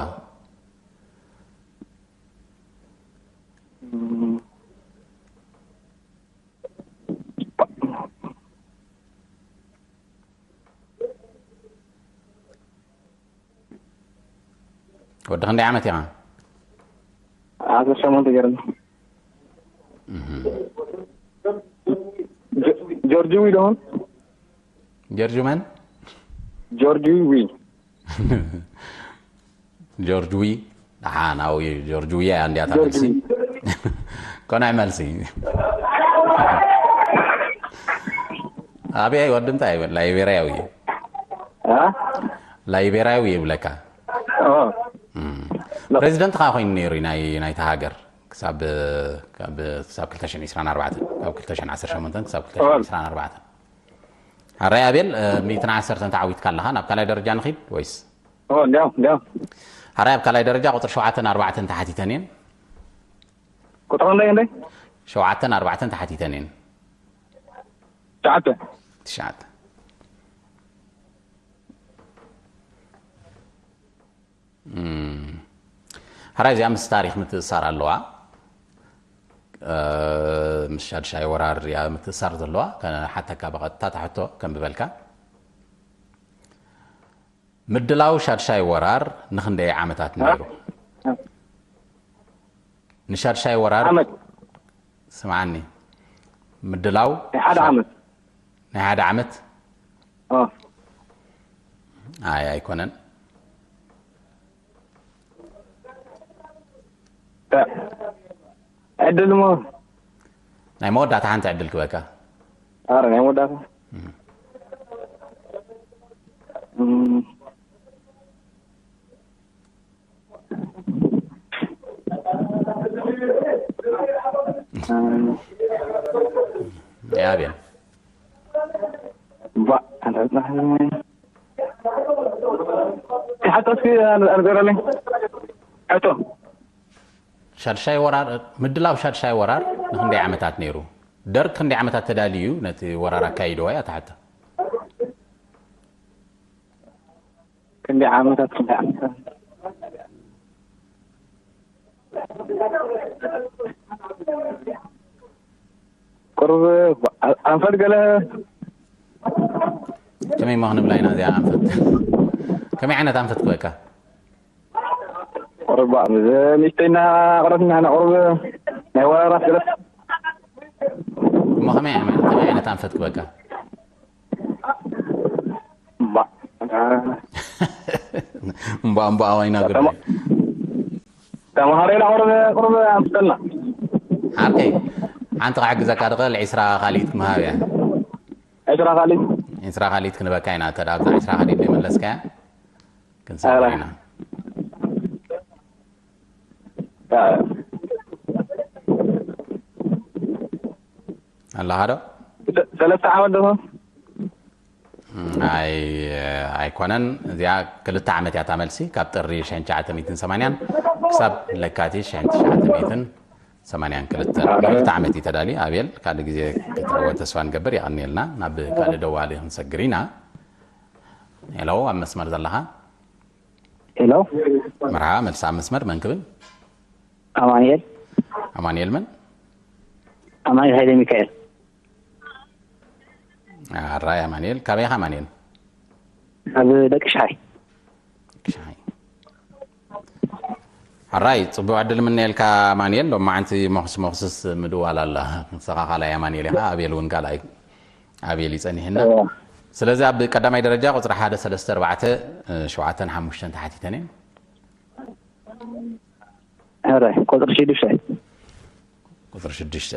ወዲ ክንደይ ዓመት ኢኻ? ዓሰርተ ሸሞንተ ገይርና። ጆ- ጆርጅ ዊ ደሆን? ጀርጁ መን? ጆርጅ ዊ። ጆርጅ ዊ። ደሓን፣ ኣው ጆርጅ ዊ እያ እንዲያ እታ ጆርጅ መልሲ። ዊ። ኮናይ መልሲ። ኣብያይ ወዲ እንታይ ይብል? ላይቤርያዊ። እ? ላይቤርያዊ ይብለካ። ኦ። እም። ፕሬዚደንት ኸዓ ኮይኑ ነይሩ እዩ ናይ ናይታ ሃገር ክሳብ ካብ ክሳብ ክልተ ሽሕን ዕስራን ኣርባዕተን፣ ካብ ክልተ ሽሕን ዓሰርተ ሸሞንተን ክሳብ ክልተ ሽሕን ዕስራን ኣርባዕተን። ኣራይ ኣቤል፣ እ፣ ሚእትን ዓሰርተን ተዓዊትካ ኣለኻ። ናብ ካልኣይ ደረጃ ንኺድ ወይስ? ኦ፣ እንዲያው እንዲያው። ኣራይ ኣብ ካልኣይ ደረጃ ቁፅሪ ሸውዓተን ኣርባዕተን ተሓቲተን እየን። ቁጥሪ ክንደይ ክንደይ? ሸውዓተን ኣርባዕተን ተሓቲተን እየን። ትሽዓተ። ትሽዓተ። እም። ሕራይ እዚኣ ምስ ታሪኽ ምትእሳር ኣለዋ። እ፣ ምስ ሻድሻይ ወራር እያ ምትእሳር ዘለዋ። ከሓተካ ብቐጥታ እታ ሕቶ ከንብበልካ። ምድላው ሻድሻይ ወራር ንኽንደይ ዓመታት ነይሩ? ንሻድሻይ ወራር ዓመት። ስምዓኒ። ምድላው ናይ ሓደ ዓመት። ናይ ሓደ ዓመት? ኦ። ኣይ ኣይኮነን። ተ- ዕድል እሞ። ናይ መወዳእታ ሓንቲ ዕድል ክበካ። ኣረ ናይ መወዳእታ። እም። ያቤን። ባ- ሓቶ እስኪ ኣንገረለኝ። ሕቶ። ሻድሻይ ወራር፣ ምድላው ሻድሻይ ወራር ንክንደይ ዓመታት ነይሩ? ደርግ ክንደይ ዓመታት ተዳልዩ ነቲ ወራር ኣካይድዎ እያ እታ ሕቶ። ክንደይ ዓመታት፣ ክንደይ ዓመታት? ቁሩብ ኣንፈት ገለ። ከመይ እሞ ክንብላ ኢና እዚኣ ኣንፈት? ከመይ ዓይነት ኣንፈት ክበካ? ቁሩብ ምስ ሚስተይና ቅረትና፣ ቁሩብ ናይ ወራራት ገለ። እሞ ከመይ ዓይነት፣ ከመይ ዓይነት ኣንፈት ክበካ? እምባ። እምባ፣ እምባ ኣባይና ጉዳይ። ተማሃሮ ኢና ቁሩብ፣ ቁሩብ ኣንፍጠልና። ዓርከይ፣ ሓንቲ ክሕግዘካ ድኽእል ዒስራ ካልኢት ክምሃብ እያ። ዒስራ ካልኢት? ዒስራ ካልኢት ክንበካ ኢና፣ እንተ ደኣ ኣብዛ ዒስራ ካልኢት ዘይመለስካያ ክንሰግር ኣላ። ኢና። ኣለኻ ዶ? ሰለስተ ዓመት ዶ? ኣይ ኣይኮነን። እዚኣ ክልተ ዓመት እያ እታ መልሲ፣ ካብ ጥሪ ሽሕን ትሽዓተ ሚእትን ሰማንያን ክሳብ ለካቲት ሽሕን ትሽዓተ ሚእትን ሰማንያን ክልተ። ክልተ ዓመት እዩ ተዳልዩ። ኣቤል፣ ካልእ ግዜ ክትዕወት ተስፋ ንገብር። የቐንየልና። ናብ ካልእ ደዋሊ ክንሰግር ኢና። ሄሎ፣ ኣብ መስመር ዘለኻ? ሄሎ፣ መርሓባ፣ መልሲ ኣብ መስመር። መን ክብል? ኣማኑኤል። ኣማኑኤል መን? ኣማኑኤል ሃይለ ሚካኤል። ኣራይ ኣማኑኤል፣ ካበይ ኢኻ ኣማኑኤል? ካብ ደቂ ሽሓይ። ሕራይ፣ ጽቡቕ ዕድል ምነየልካ ኣማንኤል። ሎማዓንቲ ሞኽስ ሞኽስስ ምድዋል ኣላ። ንስኻ ካልኣይ ኣማንኤል ኢኻ፣ ኣቤል እውን ካልኣይ። ኣቤል ይጸኒሕና። ስለዚ ኣብ ቀዳማይ ደረጃ ቁጽሪ ሓደ፣ ሰለስተ፣ ኣርባዕተ፣ ሸውዓተን ሓሙሽተን ተሓቲተን እየን። ሕራይ፣ ቁጽሪ ሽዱሽተ። ቁጽሪ ሽዱሽተ።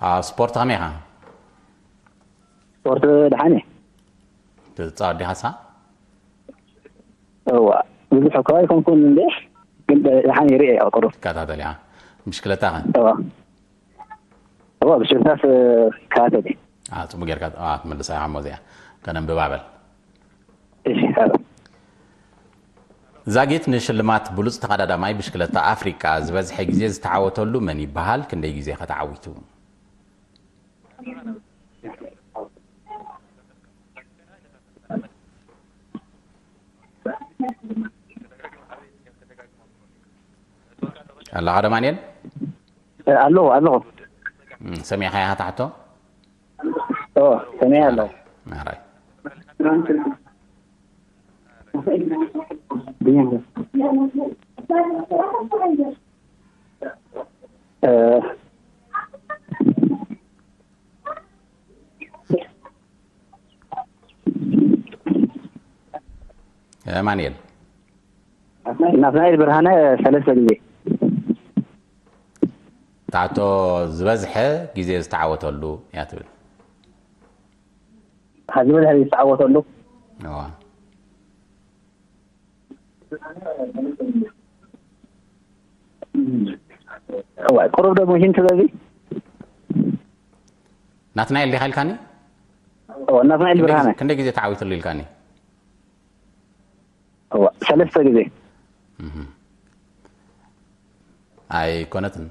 ኣብ ስፖርት ከመይ ኢኻ? ስፖርት ደሓን እየ። ትጻወት ዲኻ ንስኻ? እዋ፣ ብዙሕ እኳ ኣይኮንኩን እንዴ፣ ግን ደሓን ይርኢ እየ ቁሩብ። ትከታተል ኢኻ። ብሽክለታ ኸ? እዋ። እዋ፣ ብሽክለታስ እከታተል እየ። አ፣ ጽቡቅ ጌርካ፣ አ፣ ትምልሳ ኢኻ እሞ እዚኣ። ከነንብባ በል። እሺ፣ ሰላም። ዛጊት ንሽልማት ብሉጽ ተቐዳዳማይ ብሽክለታ ኣፍሪቃ ዝበዝሐ ግዜ ዝተዓወተሉ መን ይበሃል? ክንደይ ግዜ ከ ተዓዊቱ? ኣለኻ ዶ ማንኤል? ኣለኹ፣ ኣለኹ። እም፣ ሰሚዕኻ ኢኻ ትሓቶ? ኦ፣ ሰሚዐ ኣለኹ። ማራይ። እ፣ እ፣ ማንኤል። ናትናኤል ብርሃነ ሰለስተ ግዜ። ታቶ ዝበዝሐ ግዜ ዝተዓወተሉ እያ ትብል። ዝበዝሐ ግዜ ዝተዓወተሉ። እዋ። እዋ፣ ቁሩብ ደግሞ ሂንት በዚ። ናትናኤል ዲኻ ኢልካኒ? እዋ፣ ናትናኤል ክንደይ ግዜ- ብርሃነ። ክንደይ ግዜ ተዓዊትሉ ኢልካኒ? እዋ፣ ሰለስተ ግዜ። እህ። ኣይኮነትን።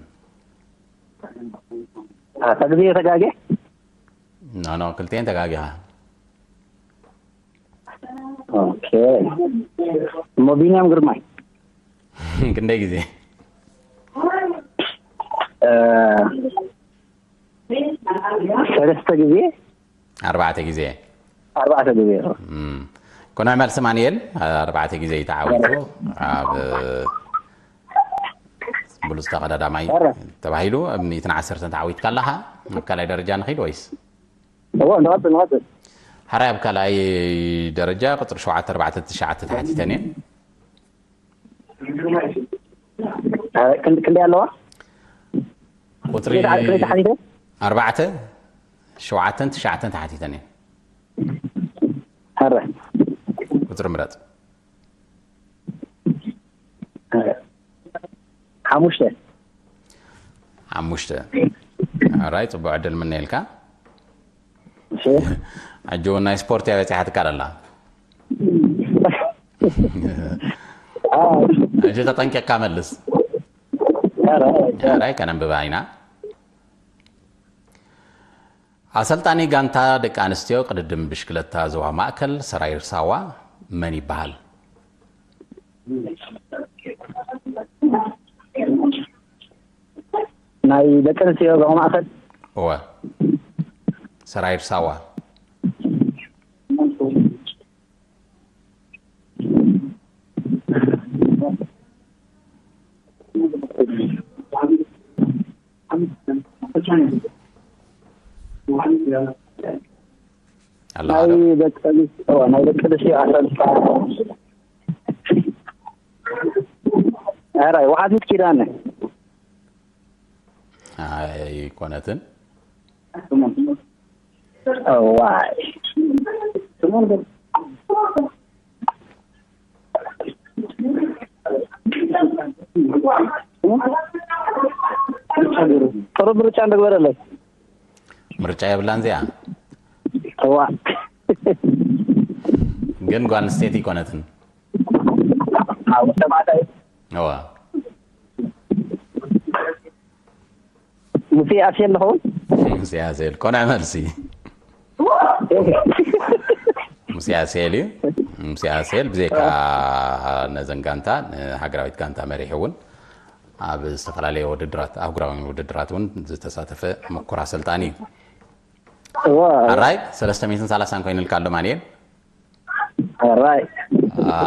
ኣታ ግዜ ተጋጌ? ኖ፣ ኖ፣ ክልቴን ተጋጊኻ። ኦኬ። እሞ ቢንያም ግርማይ? ክንደይ ግዜ? እ፣ ሰለስተ ግዜ? ኣርባዕተ ግዜ። ኣርባዕተ ግዜ። እም። ኮነ መልሲ ማንኤል ኣርባዕተ ግዜ እዩ ተዓዊቱ። ኣብ ብሉጽ ተቐዳዳማይ ኣረ። ተባሂሉ ኣብ ሚእትን ዓሰርተን ተዓዊትካ ኣለኻ። ኣብ ካልኣይ ደረጃ ንኺድ ወይስ? እዋ፣ ንቐጽል፣ ንቐጽል። ሓራይ ኣብ ካልኣይ ደረጃ ቁጽሪ ሸውዓተ ኣርባዕተ ትሽዓተ ተሓቲተን እየን። እ፣ ክንድ-፣ ክንደይ ኣለዋ? ቁጽሪ ክንደይ ተዓ-፣ ክንደይ ተሓቲተ? ኣርባዕተ፣ ሸውዓተን ትሽዓተን ተሓቲተን እየን። ኣረ። ቁጽሪ ምረጽ። እ፣ ሓሙሽተ። ሓሙሽተ። ኣራይ፣ ጽቡቕ ዕድል ምነየልካ። እሺ። ሕጂ እውን ናይ ስፖርት እያ በጺሓትካ ኣላ። አ፣ ሕጂ ተጠንቂቕካ መልስ። ኣረ። ኣራይ፣ ከነንብባ ኢና። ኣሰልጣኒ ጋንታ ደቂ ኣንስትዮ ቅድድም ብሽክለታ ዞባ ማእከል ሰራይር ሳዋ መን ይበሃል? ናይ ደቂ ኣንስትዮ ዞባ ማእከል? እወ፣ ሰራይር ሳዋ። ኣለኻ ናይ ዶ? ደቂ ኣንስትዮ፣ ናይ ደቂ ኣንስትዮ ኣሰልጣ-፣ ኣራይ፣ ወሓዚት ኪዳነ። ኣይኮነትን። እዋይ። ጥሩ ምርጫ እንደግበረለይ። ምርጫ የብላን እዚኣ። እዋ። ግን ጓል ኣንስተይቲ ኣይኮነትን። ኣዎ፣ ተባዕታይ። እዋ። ሙሴ ኣስየል ንኸውን? ሙሴ ኣስየል። ቆንዕ መልሲ። ሙሴ ኣስየል እዩ። ሙሴ ኣስየል ብዘይካ ነዘን ጋንታ፣ ንሃገራዊት ጋንታ መሪሑ እውን ኣብ ዝተፈላለየ ውድድራት፣ ኣህጉራዊ ውድድራት እውን ዝተሳተፈ ምኩር ኣሰልጣኒ እዩ። እዋ። ኣራይ፣ ሰለስተ ሚእትን ሰላሳን ኮይኑልካ ኣሎ ማንኤል። ኣራይ። አ፣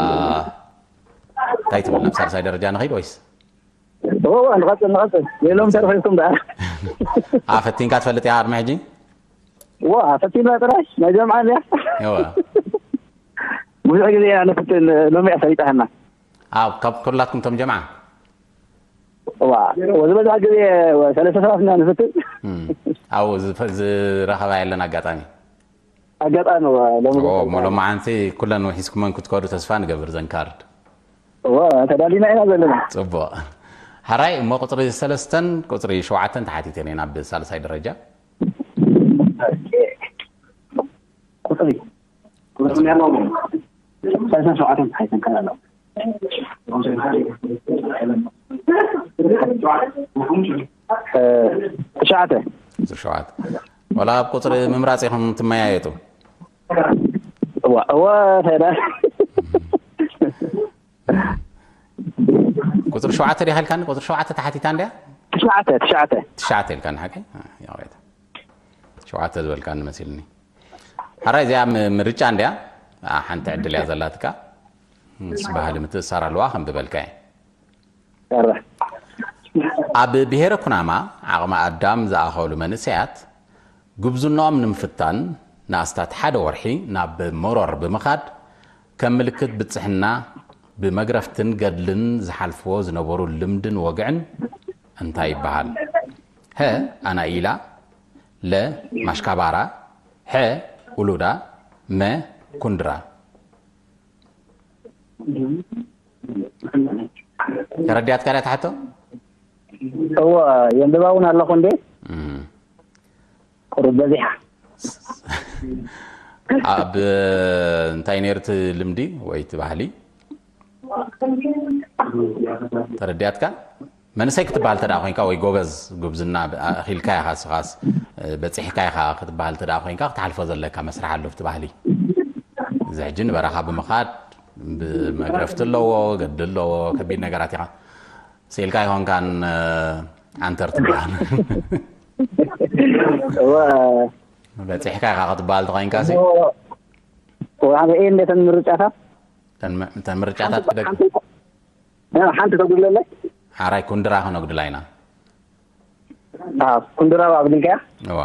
እንታይ ትብል? ናብ ሳልሳይ ደረጃ ንኸይድ ወይስ? እዎ፣ እዎ፣ ንቐጽል፣ ንቐጽል። የሎም ተርኺብኩም ደኣ። አ፣ ፈቲንካ ትፈልጥ ኢኻ ቅድሚ ሕጂ? እዎ፣ ፈቲና ጥራይ፣ ናይ ጀምዓ እያ። እወ። ብዙሕ ግዜ ኢና ንፍትን፣ ሎሚ እያ ፈሊጣትና። ኣብ፣ ካብ ኩላትኩም እቶም ጀምዓ? እዋ፣ ዝበዝሕ ግዜ ሰለስተ ሰባት ኢና ንፍትን። እም። ኣብኡ ዝፈ-፣ ዝረኸባ የለን ኣጋጣሚ? ኣጋጣሚ፣ እዋ፣ ሎሚ ኦ፣ ገጽ እሞ ሎማዓንቲ ኩለን ውሒስኩመን ክትከዱ ተስፋ ንገብር ዘን ካርድ። እዋ፣ ተዳሊና ኢና ዘለና። ጽቡቕ። ሕራይ፣ እሞ ቁጽሪ ሰለስተን ቁጽሪ ሸውዓተን ተሓቲተን እየን ኣብ ሳልሳይ ደረጃ። ቁጽሪ። ቁጽሪ ያለው። ሰለስተን ሸውዓተን ተሓቲተን ከን ኣለዋ። እ፣ ትሽዓተ። ቁጽሪ ሸውዓተ። ዋላ ኣብ ቁጽሪ ምምራጽ ኢኹም ትመያየጡ? እዋ፣ እዋ፣ ተዳ። ቁጽሪ ሸውዓተ ዲኻ ኢልካኒ? ቁጽሪ ሸውዓተ ተሓቲታ እንድያ? ትሽዓተ፣ ትሽዓተ። ትሽዓተ ኢልካኒ ሓቂ? አ፣ ያው ቤት። ሸውዓተ ዝበልካኒ መሲልኒ። ሕራይ እዚኣ ም-፣ ምርጫ እንድያ? አ፣ ሓንቲ ዕድል እያ ዘላትካ። ምስ ባህሊ ምትእሳር ኣለዋ ከም ዝበልካ እየ። ኧረ። ኣብ ብሄረ ኩናማ ዓቕሚ ኣዳም ዝኣኸሉ መንእሰያት ጉብዝናኦም ንምፍታን ንኣስታት ሓደ ወርሒ ናብ መሮር ብምኻድ ከም ምልክት ብጽሕና ብመግረፍትን ገድልን ዝሓልፍዎ ዝነበሩ ልምድን ወግዕን እንታይ ይበሃል? ሀ ኣናኢላ፣ ለ ማሽካባራ፣ ሐ ኡሉዳ፣ መ ኩንድራ። ተረዲኣትካ ድያ ትሓቶ? እዎ፣ የንብባ እውን ኣለኹ እንዴ? እም። ቁሩብ በዚሓ። ኣብ እንታይ ነይሩ እቲ ልምዲ ወይ እቲ ባህሊ? ተረዲኣትካ? መንእሰይ ክትበሃል ተደኣ ኮይንካ ወይ ጎበዝ ጉብዝና ኣኺልካ ኢኻ ስኻስ በፂሕካ ኢኻ ክትበሃል ተደኣ ኮይንካ ክትሓልፎ ዘለካ መስርሕ ኣሎ ኣብቲ ባህሊ። እዚ ሕጂ ንበረኻ ብምኻድ ብመግረፍቲ ኣለዎ፣ ገድሊ ኣለዎ፣ ከቢድ ነገራት ኢኻ ስኢልካ ኣይኮንካን ዓንተር ትበሃል። እወ። በፂሕካ ኢኻ ክትበሃል ተኾይንካ ሲ ወሓደ እየ እንዴት ምርጫታት ተን ምርጫታት ክደግ ሓንቲ ተጉድለለ ሓራይ ኩንድራ ክነጉድላ ኢና። ኩንድራ ኣብልካ እዋ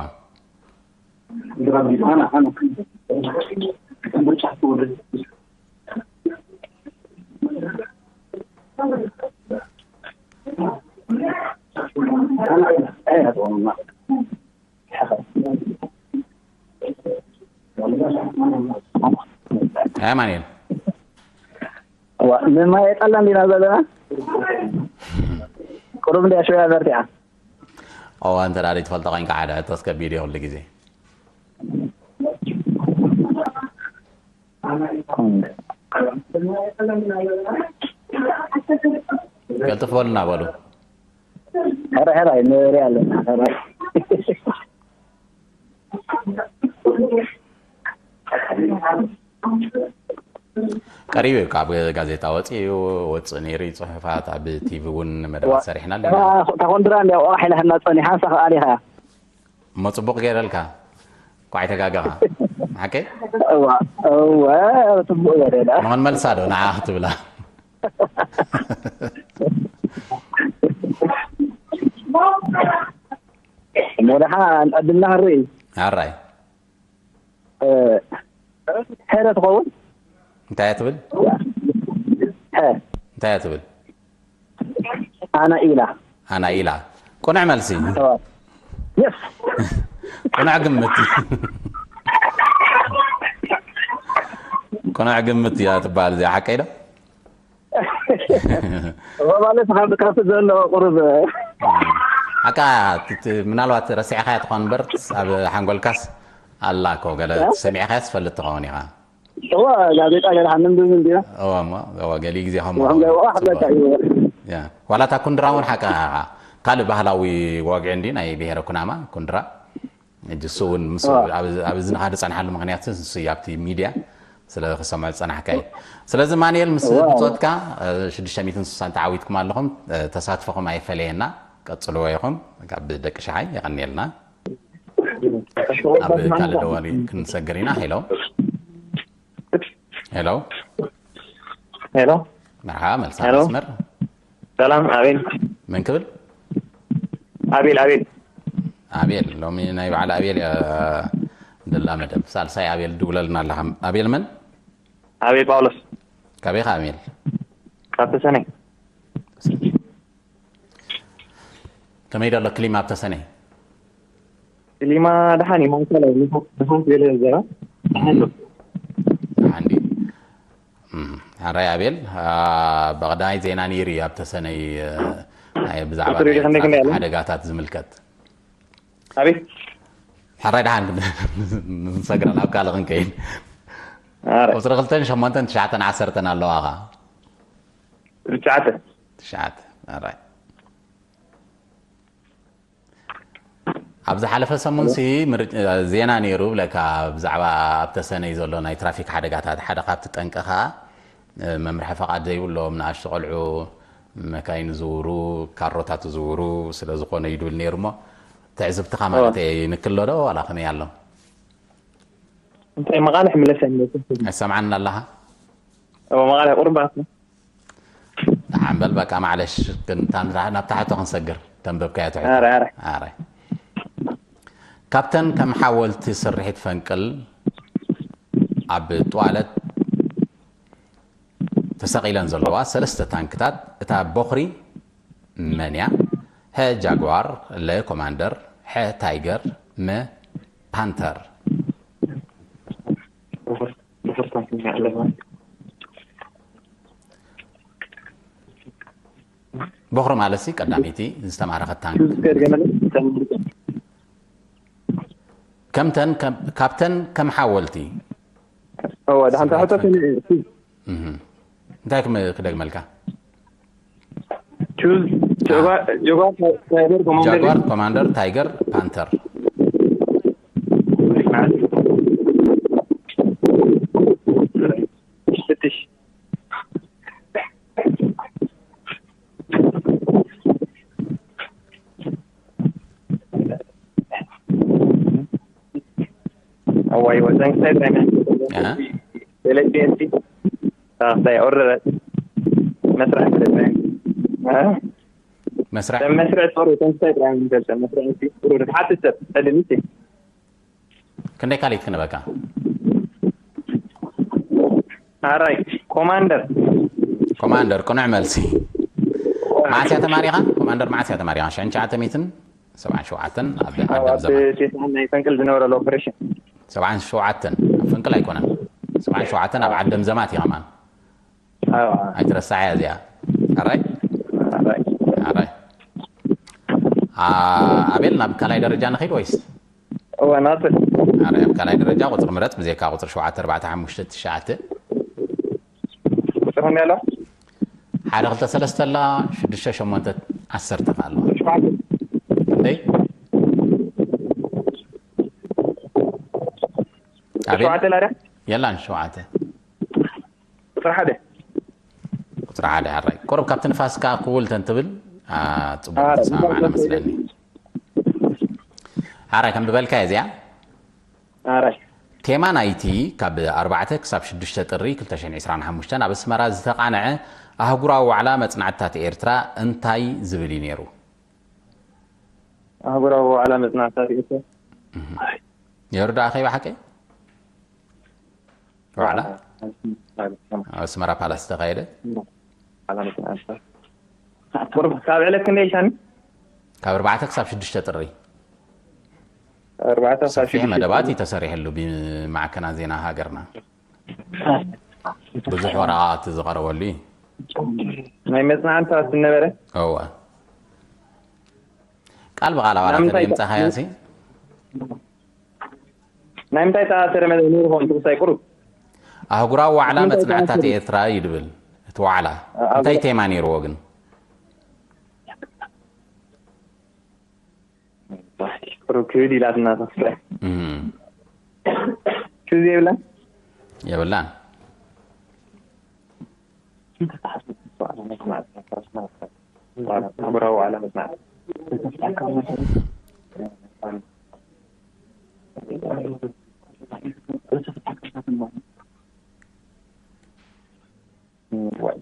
ኣማኑኤል ምማየጣላ እንዲና ዘለና ቁሩብ እንዲያ ሽያ በርቲዓ እዋ እንተ ደኣ ትፈልጦ ኮይንካ ሓደ ሕቶስ ከቢድ እዩ ኩሉ ግዜ ቀልጥፍ በሉና በሉ ሕራይ ሕራይ ንርኢ ኣለና ሕራይ ቀሪቡ እዩ ካብ ጋዜጣ ወፂኡ ወፅእ ነይሩ እዩ ፅሑፋት ኣብ ቲቪ እውን መደባት ሰሪሕና ኣለና ታኾንድራ እንዲያ ቆራሕ ኢላትና ፀኒሓ ንሳ ከዓ ኣሊኻ እሞ ፅቡቕ ገይረልካ ኳዕ ተጋገኻ ሓቀይ እዋ እወ ፅቡቅ ገደላ ንኽንመልሳ ዶ ንዓ ክትብላ እሞ ደሓ ዕድልና ክንርኢ ኣራይ ሕረ ትኸውን እንታይ እያ ትብል ሕረ እንታይ እያ ትብል ኣና ኢላ ኣና ኢላ ቁኑዕ መልሲ የስ ቁኑዕ ግምት ቁኑዕ ግምት እያ ትበሃል እዚኣ ሓቀይ ዶ ማለት ካብቲ ዘሎ ቁሩብ ሓቃ ምናልባት ረሲዕኻያ ትኾን እምበር ኣብ ሓንጎልካስ ኣላ እኮ ገለ ሰሚዕኻያ ትፈልጥ ትኸውን ኢኻ እዋ ጋዜጣ ገለ ሓንብብ እንዲና እዋ እሞ እዋ ገሊ ግዜ ከም ወሕምገ ወሕምገ እዩ ያ ዋላ እታ ኩንድራ እውን ሓቃ ኢኻ ካልእ ባህላዊ ወግዒ እንዲ ናይ ብሄረ ኩናማ ኩንድራ ሕጂ እሱ እውን ምስ ኣብ እዝንኻ ዝፀንሓሉ ምክንያት ንሱ እዩ ኣብቲ ሚድያ ስለ ክሰምዖ ዝፀናሕካ እዩ ስለዚ ማንኤል ምስ ብፆትካ ሽዱሽተ ሚእትን ስሳን ተዓዊትኩም ኣለኹም ተሳትፎኹም ኣይፈለየና ቀፅልዎ ኢኹም ካብ ደቂ ሸሓይ የቐንየልና ኣብ ካልእ ደዋሊ ክንሰግር ኢና ሄሎ ሄሎ ሄሎ መርሓባ፣ መልሳ ሄሎ። መስመር። ሰላም ኣቤል። መን ክብል? ኣቤል ኣቤል ኣቤል። ሎሚ ናይ በዓል ኣቤል እያ ደላ መደብ። ሳልሳይ ኣቤል ድውለልና ኣለኻ። ኣቤል መን? ኣቤል ጳውሎስ ካበይ ኢኻ ኣቤል? ካብ ተሰነይ። ከመይ ደሎ ክሊማ ኣብ ተሰነይ? ክሊማ ደሓን እዩ። ማንሳላይ ንፋስ ገለ ዘራ ደሓን እዩ። ደሓን ድዩ? እም፣ ሕራይ ኣቤል፣ አ፣ ብቐዳማይ ዜና ነይሩ እዩ ኣብ ተሰነይ፣ እ፣ ናይ ብዛዕባ ቁፅሪ ናይ ክንደይ ክንደይ ትራፊክ ኣሎ? ሓደጋታት ዝምልከት። ኣቤት ሕራይ ደሓን ንሰግራ ናብ ካልእ ክንከይድ። ኣረ ቁፅሪ ክልተን ሸሞንተን ትሽዓተን ዓሰርተን ኣለዋኻ። ትሽዓተ ትሽዓተ። ኣራይ። ኣብ ዝሓለፈ ሰሙን ሲ ምር- ዜና ነይሩ ብለካ፣ ብዛዕባ ኣብ ተሰነይ ዘሎ ናይ ትራፊክ ሓደጋታት። ሓደ ካብቲ ጠንቂ ኸኣ መምርሒ ፈቓድ ዘይብሎም ንኣሽቱ ቆልዑ መካይን ዝውሩ፣ ካሮታት ዝውሩ ስለ ዝኾነ እዩ ድብል ነይሩ። እሞ ትዕዝብትኻ ማለት እየ ይንክል ዶ ዋላ ከመይ ኣሎ? እንታይ መቓልሕ ምለሰ ምለሰ ኣይሰምዓን ኣለኻ? እዎ መቓልሕ ቁርባት ደሓን በል በቃ፣ ማዕለሽ ግን እታ ንራ- ናብታ ሕቶ ክንሰግር ተንበብካዮ ትሕቶ። ኣረ ኣረ ኣረ ካብተን ከም ሓወልቲ ስርሒት ፈንቅል ኣብ ጥዋለት ተሰቒለን ዘለዋ ሰለስተ ታንክታት፣ እታ ቦኽሪ መን እያ? ሀ ጃጓር፣ ለ ኮማንደር፣ ሐ ታይገር፣ መ ፓንተር። ቦኽሪ ማለት ሲ ቀዳመይቲ ዝተማረኸት ታንክ። ከምተን ከም- ካብተን ከም ሓወልቲ እወ ደሓን ታሕቶ ስርሒት ፈንቅል። እህ። እንታይ ክም- ክደግመልካ? ቹዝ ጀጓር ታይገር ኮማንደር ጃጓር፣ ኮማንደር፣ ታይገር፣ ፓንተር። ፍትሽ ኣዋይ ወዘን ክሳይ ጥራይ ኣሃ። ሰለስቲኤንቲ ሳክሳይ ኦርደረት መስርዕ ስለ ጥራይ መስርዕ መስርዕ ጦር ተንሳይ ጥራይ ንገልጸ መስርዕ ጥሩ ንሓትት ሰብ ጸልም ሲ ክንደይ ካሊት ክንበካ? ኣራይ ኮማንደር ኮማንደር ቅኑዕ መልሲ። መዓስ እያ ተማሪኻ? ኮማንደር መዓስ እያ ተማሪኻ? ሽሕን ትሽዓተ ሚእትን ሰብዓን ሸውዓተን ኣብ ዓደም ኣብ ዘማት። ሴጣን ናይ ፈንቅል ዝነበረ ኦፕሬሽን ሰብዓን ሸውዓተን ኣብ ፈንቅል ኣይኮነን። ሰብዓን ሸውዓተን ኣብ ዓደም ዘማት እያ ከማን። ኣዋ ኣይትረሳዕያ እዚኣ። ኣራይ ኣራይ ኣራይ። ኣ- ኣቤል ናብ ካልኣይ ደረጃ ንኸይድ ወይስ? እወ ናጽል ኣራይ ኣብ ካልኣይ ደረጃ ቁፅሪ ምረፅ ብዘይካ ቁፅሪ ሸውዓተ ኣርባዕተ ሓሙሽተ ትሽዓተ። ቁፅሪ ክንደይ ኣሎ ሓደ ክልተ ሰለስተ ኣላ፣ ሽዱሽተ ሸሞንተ ዓሰርተ ከ ኣለዋ። ክንደይ? ኣቤል? ሸውዓተ ላዳ የላን ሸውዓተ። ቁፅሪ ሓደ ቁፅሪ ሓደ። ኣራይ ቁሩብ ካብቲ ንፋስካ ክውል ተንትብል። ኣ፣ ፅቡቅ ኣረ፣ ተሰማማዕና መስለኒ። ኣራይ ከም ዝበልካ እዚኣ ኣራይ ቴማ ናይቲ ካብ ኣርባዕተ ክሳብ ሽዱሽተ ጥሪ ክልተ ሽሕን ዕስራን ሓሙሽተን ኣብ ኣስመራ ዝተቓንዐ ኣህጉራዊ ዋዕላ መጽናዕትታት ኤርትራ እንታይ ዝብል እዩ ነይሩ? ኣህጉራዊ ዋዕላ መጽናዕትታት ኤርትራ ነይሩ ደኣ ከይ ብሓቂ? ዋዕላ ኣብ ኣስመራ ፓላስ ዝተኻየደ። ቁሩብ ካብ ዕለት ክንደይ ኢልካኒ? ካብ ኣርባዕተ ክሳብ ሽዱሽተ ጥሪ ኣርባዕተ ክሳብ ሰፊሕ ሽዱሽተ መደባት እዩ ተሰሪሕሉ ብማዕከናት ዜና ሃገርና። ብዙሕ ወረቓቕቲ ዝቐረበሉ እዩ። ናይ መጽናዕትታት ዝነበረ እወ። ቃል ብቓል ኣባላት ንምንታይ የምጻኻያ ሲ? ናይ ምንታይ ተኣሰረ መ- ነይሩ ኾን ትውሳይ ቁሩብ ኣህጉራዊ ዋዕላ ንምንታይ መጽናዕትታት ተኣሰሩ? ኤርትራ እዩ ድብል። እቲ ዋዕላ ኣብ- እንታይ ቴማ ነይርዎ ግን? ቁሩብ ክብል ኢላትና ተስፋ እም። ቹዝ የብላ የብላን። ኣህጉራዊ ዋዕላ መጽናዕቲ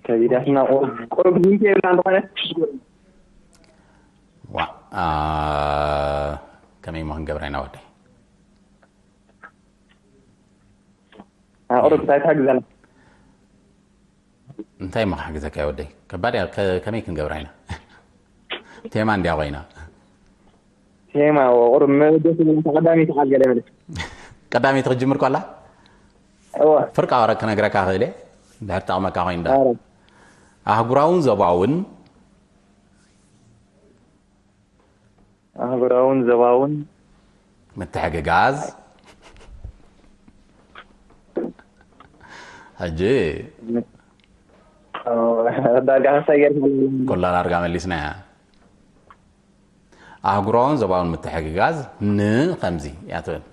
ከቢዳትና ቁሩብ ቁሩብ ሂንት የብልና እንተኾነ ዋ አ፣ ከመይ ሞ ክንገብራ ኢና ወደይ? ኣቕርብ እንታይ ትሕግዘና? እንታይ ሞ ክሕግዘካ ወደይ? ከባድ እያ። ከ- ከመይ ክንገብራ ኢና? ቴማ እንድያ ኮይና። ቴማ ቁሩብ መበገሲ ተቐዳሚ ተቓል ገለ መለ ቀዳመይቲ ክጅምር ከላ እወ ፍርቃ ወረ ክነግረካ ክእል እየ። ድሕር ጠቕመካ ኮይኑ ዳ ኧረ ኣህጉራውን ዞባውን ኣህጉራውን ዞባውን ምትሕግጋዝ ሕጂ ዳጋ ሓሳይ ገርካ ኮላ ዳርጋ መሊስናያ። ኣህጉራውን ዞባውን ምትሕግጋዝ ንኸምዚ እያ ትብል።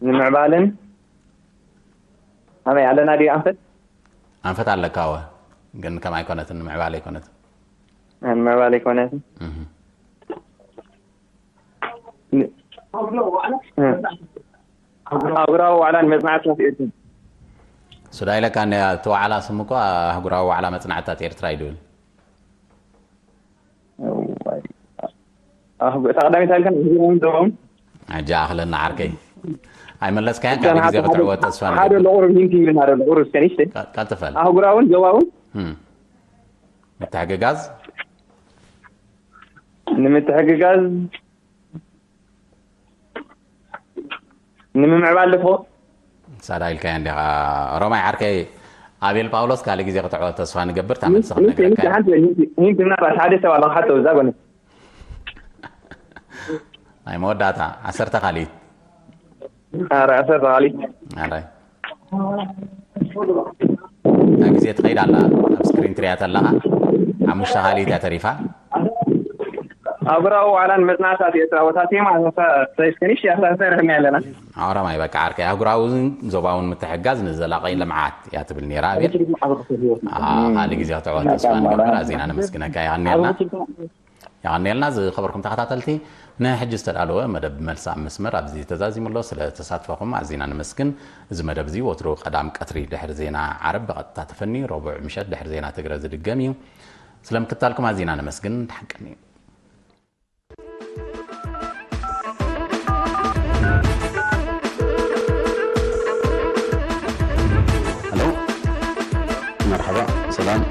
ንምዕባልን ኣመይ ኣለና ድዩ ኣንፈት ኣንፈት ኣለካ ወ ግን ከም ኣይኮነትን ንምዕባል ኣይኮነትን። ንምዕባል ኣይኮነትን እህ። ኣህጉራዊ ዋዕላን መጽናዕቲ ኤርትራ ሱዳ ኢለካ እንደ እቲ ዋዕላ ስሙ እኮ ኣህጉራዊ ዋዕላ መጽናዕትታት ኤርትራ እዩ ድብል። እታ ቀዳሚት ኣልከን ኣህጉራውን ዞባውን ኣጃ ኣኽለና ዓርከይ ኣይመለስካያን ካልእ ግዜ ክትዕወት ተስፋ ሓደ ንገብር። ለቑሩብ ሂንቲ ይብልና ደ ለቑሩብ እስከ ንሽተ ቃ- ቀልጥፈል ኣህጉራውን ዞባውን እም። ምትሕግጋዝ ንምትሕግጋዝ ንምምዕባል ልፎ ሳዳ ኢልካያ እንዲኻ ሮማይ ዓርከይ። ኣቤል ጳውሎስ ካልእ ግዜ ክትዕወት ተስፋ ንገብር። ታመልሲ ክነግረካ ሓንቲ ሂንቲ ምናልባት ሓደ ሰብ ኣሎ ክሓቶ እዛ ጎኒ ናይ መወዳእታ ዓሰርተ ካልኢት ኧረ ዓሰርተ ካልኢት ኣራይ እታ ግዜ ትኸይድ ኣላ። ኣብ ስክሪን ትሪያ ተለኻ ሓሙሽተ ካልኢት እያ ተሪፋ። ኣህጉራዊ ዋዕላን መጽናዕታት ኤርትራ ወታ ቴማ ሳይስከኒሽ ያሳሰርሕና ኣለና ኣውራማይ በቃ ዓርከይ ኣህጉራውን ዞባውን ምትሕጋዝ ንዘላቒ ልምዓት እያ ትብል ነይራ። ኣቤል ኣ፣ ካልእ ግዜ ክትዕወት ተስፋ ንገብር። ኣዚና ነመስግነካ። የቐንየልና የቐንየልና። ዝኸበርኩም ተኸታተልቲ ንሕጂ ዝተዳለወ መደብ መልሲ ኣብ መስመር ኣብዚ ተዛዚሙ ኣሎ። ስለ ተሳትፎኹም ኣዚና ነመስግን። እዚ መደብ እዚ ወትሩ ቀዳም ቀትሪ ድሕሪ ዜና ዓረብ ብቐጥታ ተፈንዩ ረቡዕ ምሸት ድሕሪ ዜና ትግረ ዝድገም እዩ። ስለ ምክታልኩም ኣዚና ነመስግን። ተሓቀኒ እዩ። ሄሎ፣ መርሓባ፣ ሰላም።